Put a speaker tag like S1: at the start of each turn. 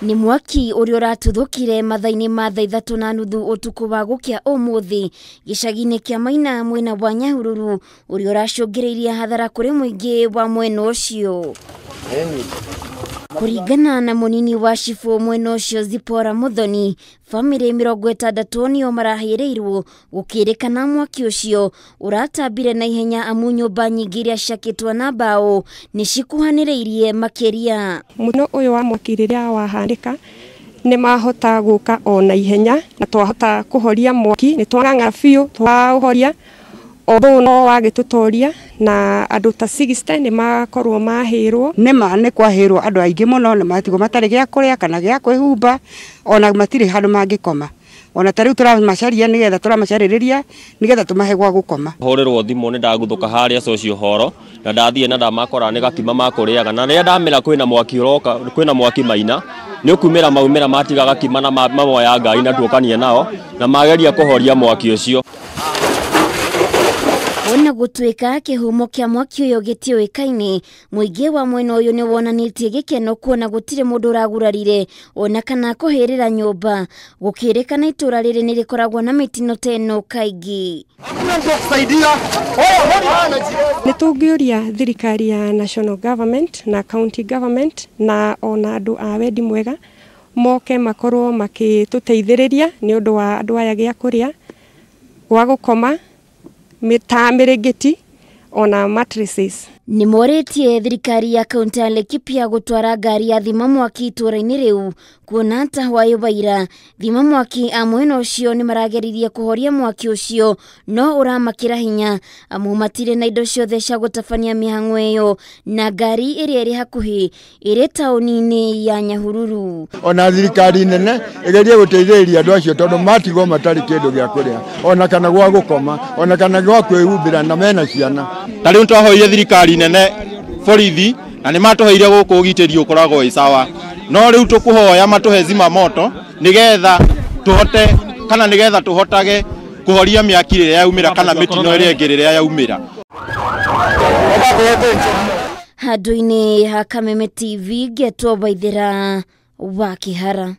S1: Nĩ mwaki ũrĩa ũratuthũkire mathaa-inĩ ma thaa 3:30 ũtukũ wa gũkĩa ũmũthĩ gĩcagi-inĩ kĩa Maina mwena wa Nyahururu ũrĩa ũracũngĩrĩirie hathara kũrĩ mũingĩ wa mwena ũcio. Kũringana na mũnini wa cibũ mwena ũcio Zipora Muthoni, bamĩrĩ 60 nĩo marahĩrĩirwo gũkĩrĩkana mwaki ũcio ũratambire na ihenya amu nyũmba nyingĩ iria ciakĩtwo na mbaũ nĩ cikuhanĩrĩirie makĩria.
S2: Mũtino ũyũ wa mwaki rĩrĩa wahanĩka nĩ mahota gũka o na ihenya na twahota kũhoria mwaki, nĩ twang'ang'a biũ twaũhoria o no wagĩtũtoria na andũ ta 60 nĩ makorwo mahĩrwo.
S3: Nĩma nĩ kwahĩrwo andũ aingĩ mũno, nĩ matigwo matarĩ gĩa kũrĩa kana gĩa kwĩhumba, ona matirĩ handũ mangĩkoma. Ona ta rĩu tũramacaria nĩgetha tũramacarĩrĩria nĩgetha tũmahe gwa gũkoma.
S4: Hũrĩrwo thimũ nĩ ndaguthũka harĩa social hall na ndathiĩ na ndamakora nĩ gakima makũrĩaga, na rĩrĩa ndamĩra kwĩna mwaki ũroka, kwĩna mwaki Maina nĩ ũkumĩra maumĩra matiga gakima na mamoya ngai na tuokania nao na mageria kũhoria mwaki ũcio.
S1: Ona gũtuĩka kĩhumo kĩa mwaki ũyũ gĩtiũĩkaine, mũingĩ wa mwena ũyũ nĩ wonanĩtie gĩkeno kuona gũtirĩ mũndũ ũragurarire ona kana kũhĩrĩra nyũmba. Gũkĩrĩkana itũra rĩrĩ nĩ rĩkoragwo na mĩtino ta ĩno kaingĩ.
S2: Nĩ tũngĩũria thirikari ya national government na county government na ona andũ a wendi mwega moke makorwo makĩtũteithĩrĩria nĩ ũndũ wa andũ aya gĩa kũrĩa, gwa gũkoma, ta mĩrĩngĩti ona mattresses.
S1: Nĩ morĩtie thirikari ya kaunti ya Laikipia gũtwara ngari ya thima mwaki itũra-inĩ rĩu kuona ta hwaĩ wa ira thima mwaki a mwena ũcio nĩ marageririe kũhoria mwaki ũcio no ũramakĩra hinya amu matirĩ na indo ciothe cia gũtabania mĩhang'o ĩyo na ngari ĩrĩa ĩrĩ hakuhĩ ĩrĩ taũni-inĩ ya Nyahururu.
S5: Ona thirikari nene ĩgerie gũteithĩrĩria andũ acio tondũ matigwo matarĩ kĩndũ gĩa kũrĩa ona kana gwa gũkoma ona kana gwa kwĩhumbĩra na mena ciana.
S6: Ta rĩu twahoire thirikari nene borithi na nĩ matũheire gũkũ ũgitĩri ũkoragwo wĩ sawa, no rĩu tũkũhoya matũhe zima moto nĩgetha tũhote kana nĩgetha tũhotage kũhoria mĩaki rĩrĩa yaumĩra kana mĩtino ĩrĩa ĩngĩ rĩrĩa yaumĩra.
S1: Handũ-inĩ ha Kameme TV ngetwo Waithĩra wa Kĩhara.